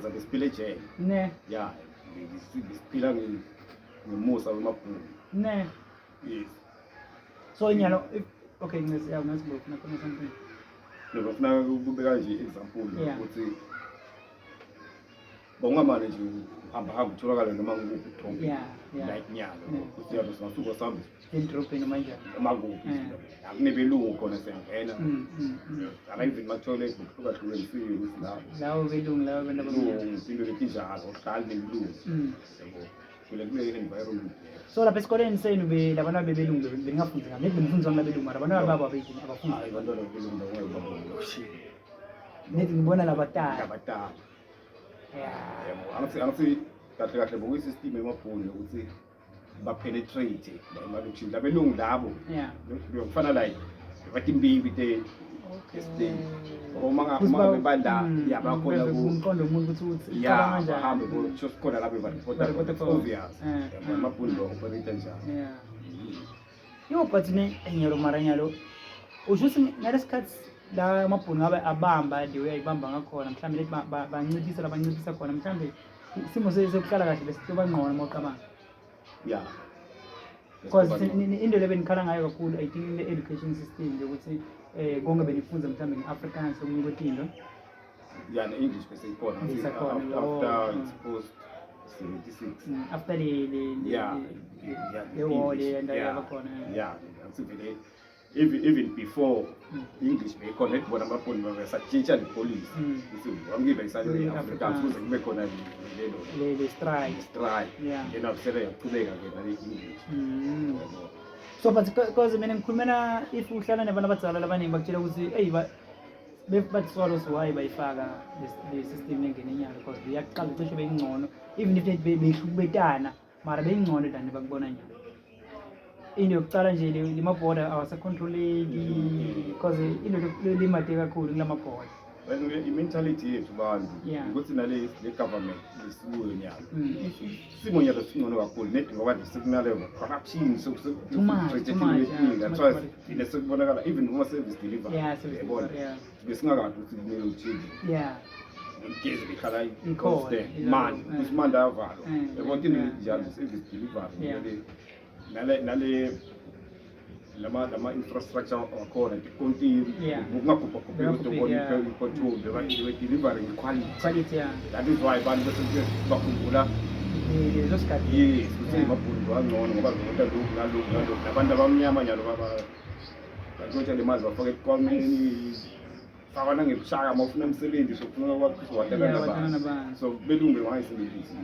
Besiphila ejele. Ne. Ya, besiphila ngemusa wemabhunu. Ne. Yes. So inyalo if okay ngesi ya ngesi bofuna khona something. No, bafuna ukubeka nje example ukuthi bawungamane nje uhamba hamba utholakale noma ngikuphi edrobheni. Like nyalo ukuthi yabo singasuka sihambe edrobheni noma njani. Noma kuphi. Akunebelungu khona siyangena. Ala even ma-toilet kuhlukahlukenisiwe ukuthi la Lawo belungu, lawo abantu abamnyama. Belungu, into letinjalo, uhlali nebelungu. Yabo. Kule environment leyo. So lapha esikoleni senu be labantwana bebelungu bengafundi ngami, benifundiswa ngabelungu, mara abantwana babo abeyini abafundi. Hayi, abantwana belungu bangeke babone lokishini. Nethi ngibona labatala. Labatala. Yeah. Yabo, angithi kahle kahle bokuyisystem emabhunu ukuthi ba-penetrate la emalokishini labelungu labo. Kufana like bathi imbimbi te estate uma ngabe bala ya bakhona ku umqondo womuntu ukuthi uthi ya bahambe kusho sikhona lapho ba-reporta Ba-reporta it's obvious. Yabo, amabhunu ba-operate njalo. Yeah. Yo, but ne nyalo mara nyalo usho ukuthi ngalesikhathi la amabhunu ngabe abamba le way ayibamba ngakhona, mhlawumbe lethi banciphisa la banciphisa khona, mhlawumbe isimo sekuhlala kahle besizoba ngcono uma ucabanga. Because into le benikhala ngayo kakhulu, I think, le education system yokuthi konke benifunza mhlawumbe nge-Afrikaans okunye kwetinto. Ya, ne-English bese ikhona Isakhona, after oh. it's post 76. After le le war le English, nto yabakhona. Yeah, angithi vele even before English beyikhona, ethi bona amabhunu babesatshintsha le policy ukuthi wamkiba isale le-Afrikaans kuze kube khona lelo le strike. Strike. Then akusele yaqhubeka-ke nale English. Yabo. So but because mina ngikhulumela if uhlala nabantu abadala labaningi bakutshela ukuthi eyi bathi swallows why bayifaka le system lengene nyalo, because beyaqala cishe beyingcono, even if behlukubetana, mara beyingcono than bakubona nyalo. Into yokucala nje le mabhoda awasacontroleki because into limade kakhulu kulamabhoda. Well, i-mentality yethu bantu ukuthi nale le government lesikuyo nyalo, isimo nyalo singcono kakhulu nedi ngoba nje sekunaleyo corruption. Too much, too much, yeah, too That's much why corruption. thina sekubonakala even kuma-service delivery. Yeah, service Yabona? delivery, yeah. Besingakade ukuthi kumele uchinge igezi bekhala Ikhona, constant ilolo, manje ukuthi manje ayavalwa. Yabona into njalo service delivery nale lama infrastructure wakhona, tikontiri, ukungagubhagubheki ukuthi ubone i-pothole, they were delivering quality. Quality, yeah. That is why abantu bese bakhumbula Leso sikhathi. Yes, kuthe amabhunu angcono ngoba zonke lokhu nalokhu nalokhu nabantu abamnyama nyalo baba bantshontsha le mali, bafaka esikhwameni, faka nangebushaka uma ufuna umsebenzi sokufuneka Yeah, watana nabantu nabantu. So belungu bengayisebenzisi.